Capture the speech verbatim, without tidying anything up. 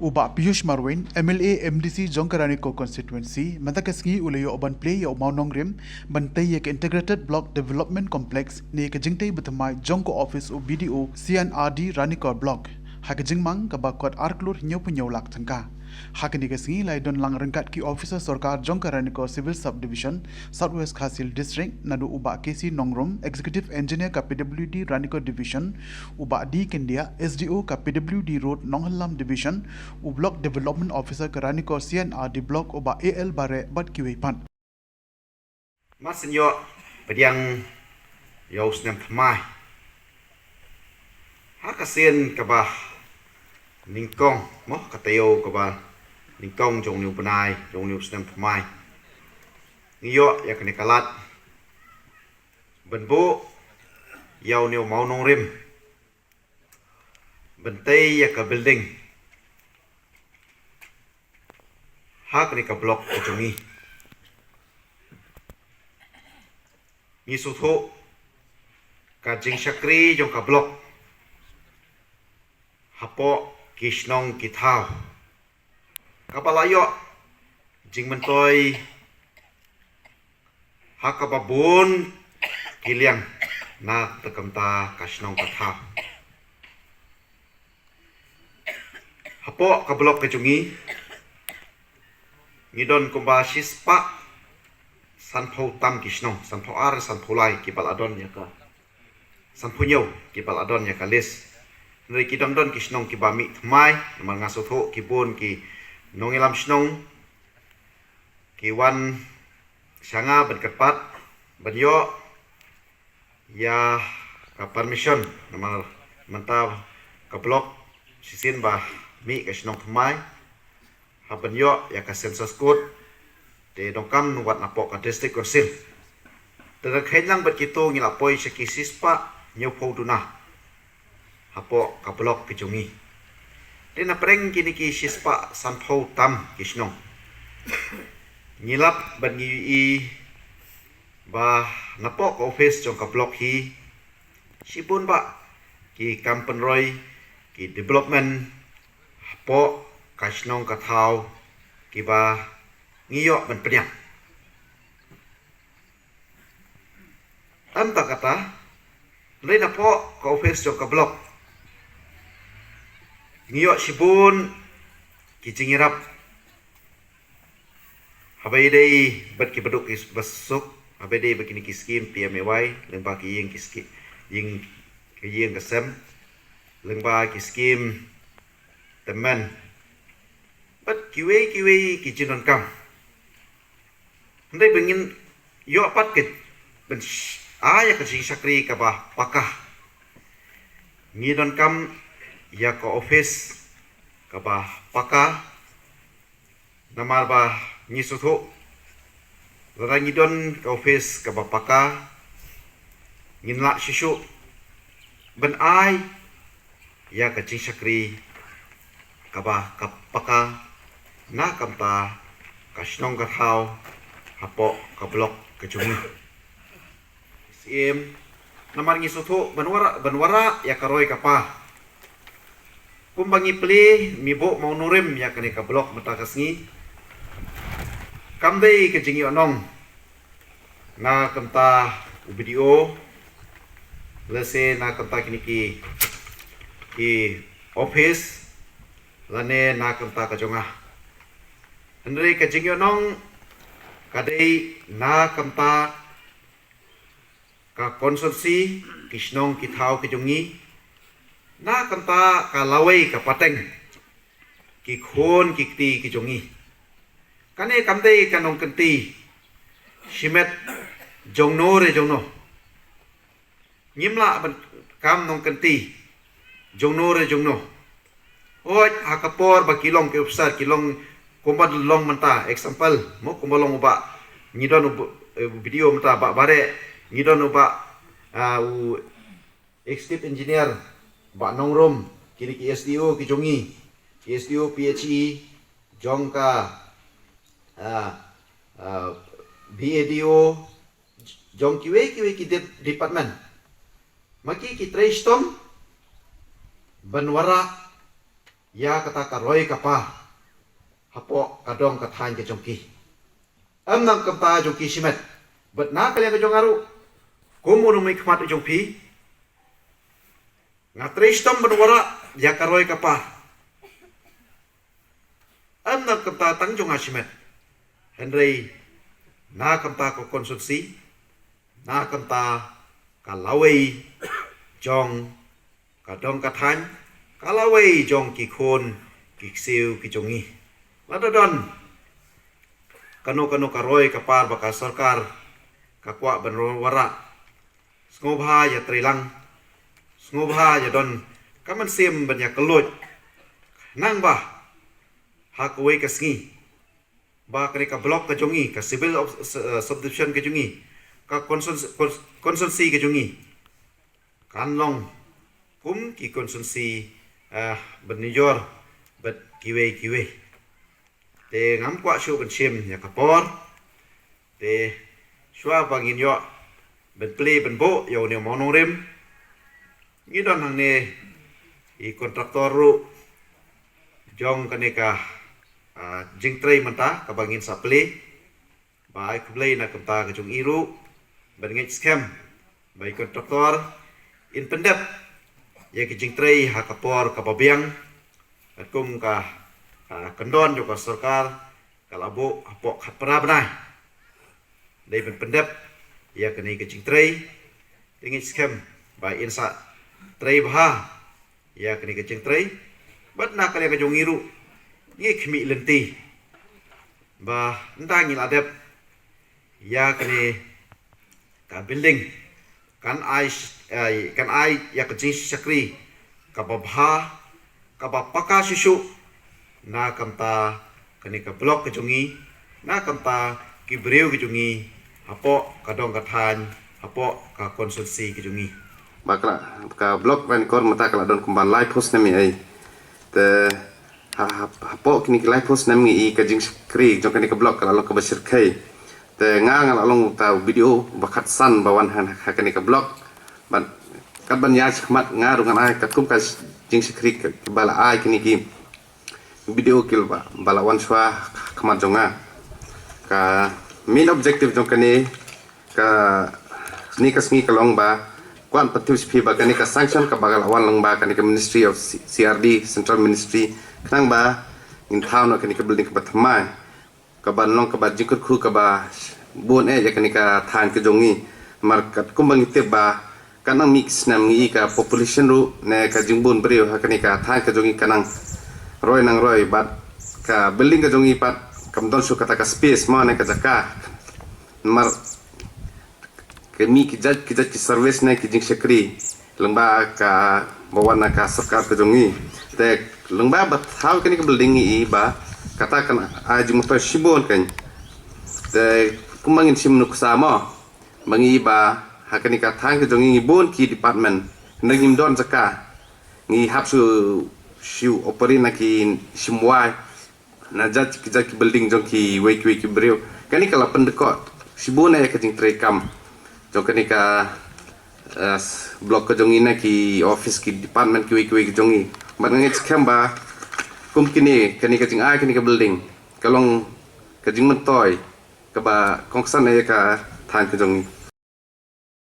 U Bah Piyush Marwein, M L A M D C jong ka Ranikor Constituency, mynta ka sngi u la ïoh ban plie ïa u mawnongrim ban tei ïa ka Integrated Block Development Complex ne ka jingtei bathymmai jong ka office u B D O C and R D Ranikor Block, ha ka jingmang kaba kot ar klur hynñiewphew hynñiew lak tyngka. Ha kane ka sngi la ïadon lang ryngkat ki officer sorkar jong ka Ranikor Civil Subdivision, South West Khasi Hills District, naduh u Bah K C Nongrum, Executive Engineer ka P W D Ranikor Division, u Bah D Kyndiah, S D O ka P W D Road Nonghallam Division, u Block Development Officer ka Ranikor C and R D Block u Bah A L Bareh bad kiwei pat. Mar shen ïoh pdiang ïa u snem thymmai. Ha ka sien kaba nyngkong, mo, ka taïew kaba nyngkong jong une u bnai, jong une u snem thymmai, ngi ïoh ïa kane ka lad ban buh ïa une u mawnongrim ban tei ïa ka building ha kane ka block ka jong ngi. Ngi sngewthuh ka jingshakri jong ka block hapoh ki shnong ki thaw kaba la ïoh jingmyntoi ha kaba bun ki liang na ka bynta ka shnong ka thaw. Hapoh ka block ka jong ngi, ngi don kumba shispah sanphew tam ki shnong, sanphew ar, sanphew lai kiba la don ïa ka, sanphew hynñiew kiba la don ïa ka list. Hynrei ki dang don ki shnong kiba mih thymmai, namar nga sngewthuh ki bun ki nongïalam shnong ki wan sha nga ban kyrpad ban ïoh ïa ka permission, namar mynta ka block shisien ba mih ka shnong thymmai, hap ban ïoh ïa ka census code, te donkam wat napoh ka district council. Te da kheiñ lang bad kito ngi la poi sha ki shispah hynñiewphew duna hapoh ka block ka jong ngi. Te na pdeng kine ki shispah sanphew tam ki shnong, ngi lap bad ngi ïohi ba napoh ka office jong ka block hi shibun bah ki kam pynroi, ki development hapoh ka shnong ka thaw kiba ngi ïoh ban pdiang. Em tang kata, hynrei napoh ka office jong ka block ngi ïoh shibun ki jingïarap haba ïadei bad kiba duk kiba suk, haba ïadei bad kine ki skim P M A Y, lyngba ki ïing ki ski, ïing, ki ïing ka sem, lyngba ki skim tymmen bad kiwei kiwei ki jingdonkam. Hynrei ba ngin ïoh pat ka ban ai ïa ka jingshakri kaba paka, ngi donkam ïa ka office kaba paka. Namar ba ngi sngewthuh lada ngi don ka office kaba paka, ngin lah shisha ban ai ïa ka jingshakri kaba ka paka na ka bynta ka shnong ka thaw hapoh ka block ka jong ngi. Siem, namar ngi sngewthuh ban wanrah, ban wanrah ïa ka roi ka par. Kumba ngi plie, ngi buh mawnongrim ïa kane ka block mynta ka sngi, kam dei ka jingïohnong na ka bynta u B D O, lehse na ka bynta kine ki, ki office, lane na ka bynta ka jong nga. Hynrei ka jingïohnong ka dei na ka bynta ka constituency, ki shnong ki thaw ki jong ngi, na ka bynta ka lawei ka pateng, ki khun ki kti ki jong ngi. Kane kam dei ka nongkynti shimet jongno re jongno. Ngim lah ban kam nongkynti jongno re jongno. Hooid, ha ka por ba ki long ki officer, ki long kumba long mynta, example, mo, kumba long u bah, ngi don u, eh, u B D O mynta, Bah Bareh, ngi don u bah, ah, u executive engineer, Bah Nongrum, kine ki S D O ki jong ngi, ki S D O P H E jong ka, ah, ah, B A D O, jong kiwei kiwei ki dep-, department. Ma ki ki trei shitom ban wanrah ïa kata ka roi ka par hapoh ka dong ka thaiñ ka jong ki. Em na ka bynta jong ki shimet, bad na ka liang ka jong nga ruh, kum u nongmihkhmat u jong phi, nga trei shitom ban wallam ïa ka roi ka par. Em na ka bynta tang jong nga shimet, hynrei na ka bynta ka constituency, na ka bynta ka lawei jong ka dong ka thaiñ, ka lawei jong ki khun ki ksiew ki jong ngi. Lada don kano kano ka roi ka par ba ka sorkar ka kwah ban wallam, sngewbha ïa trei lang, sngewbha ïa don ka mynsiem ban ïa kylluid, khnang ba ha kawei ka sngi ba kane ka block ka jong ngi, ka civil of, uh, subdivision ka jong ngi, ka constituency, constituency ka jong ngi kan long kum ki constituency, uh, ban nujor bad kiwei kiwei. Te ngam kwah shuh ban shim ïa ka por. Te shuwa ba ngin ïoh ban plie ban buh ïa une u mawnongrim, ngi don hangne i kontraktor ruh jong kane ka, ah, jingtrei mynta kaba ngin sa plie. Ba ai khublei na ka bynta ka jong i ruh ban ngeit skhem ba i kontraktor in pyndep ïa ki jingtrei ha ka por kaba biang, katkum ka, ah, kyndon jong ka sorkar ka la buh hapoh khatphra bnai. Dei ban pyndep ïa kane ka jingtrei. Te ngeit skhem ba in sa trei bha ïa kane ka jingtrei. Bad na ka liang ka jong ngi ruh, ngi khmih lynti ba ynda ngi la dep ïa kane ka building, kan ai, eh, kan ai ïa ka jingshakri kaba bha, kaba paka shuh shuh na ka bynta kane ka block ka jong ngi, na ka bynta ki briew ka jong ngi hapoh ka dong ka thaiñ, hapoh ka constituency ka jong ngi. Ba ka la, ka block Ranikor mynta ka la don kumba laiphew snem ei. Te ha, ha, hapoh kine ki laiphew snem ngi i ka jingshakri jong kane ka block ka la long kaba shyrkhei. Te nga nga la long uta u B D O ba khatsan ba wan ha, ha kane ka block. Bad katba ïaid shakhmat nga ruh ngan ai katkum ka jingshakri ka, kaba la ai kine ki B D O ki ba, ba la wan shuwa ha khmat jong nga. Ka main objective jong kane, kane ka sngi ka long ba kwah pyntip sha phi ba kane ka sanction kaba ka la wan lyngba kane ka Ministry of C-, C R D, Central Ministry, khnang ba ngin thaw noh kane ka building kaba thymmai, kaba long kaba jingkyrkhu kaba bun eh ïa kane ka thaiñ ka jong ngi. Namar katkum ba ngi tip ba ka nang mih ki snem ngi i ka population ruh ne ka jingbun briew ha kane ka thaiñ ka jong ngi ka nang roi nang roi, bad ka building ka jong ngi pat kam don shuh kata ka space mo ne ka jaka. Namar ka mih ki jait ki jait ki service ne ki jingshakri lyngba kaba wan na ka sorkar ka jong ngi. Te lyngba ba thaw kane ka building ngi i ba kata kan ai jingmyntoi shibun kan. Te kumba ngin shim nuksa mo, ba ngi i ba ha kane ka thaiñ ka jong ngi ngi bun ki department, hynrei ngim don jaka. Ngi hap shu, shu operate na ki shim wai na jait ki jait ki building jong kiwei kiwei ki briew. Kane ka la pyndkop shibun ïa ka jingtrei kam jong kane ka, eh, block ka jong ngi na ki office ki department kiwei kiwei ki jong ngi. Bad nga ngeit skhem ba kum kine, kane ka jingai kane ka building ka long ka jingmyntoi kaba kongsan ïa ka thaiñ ka jong ngi.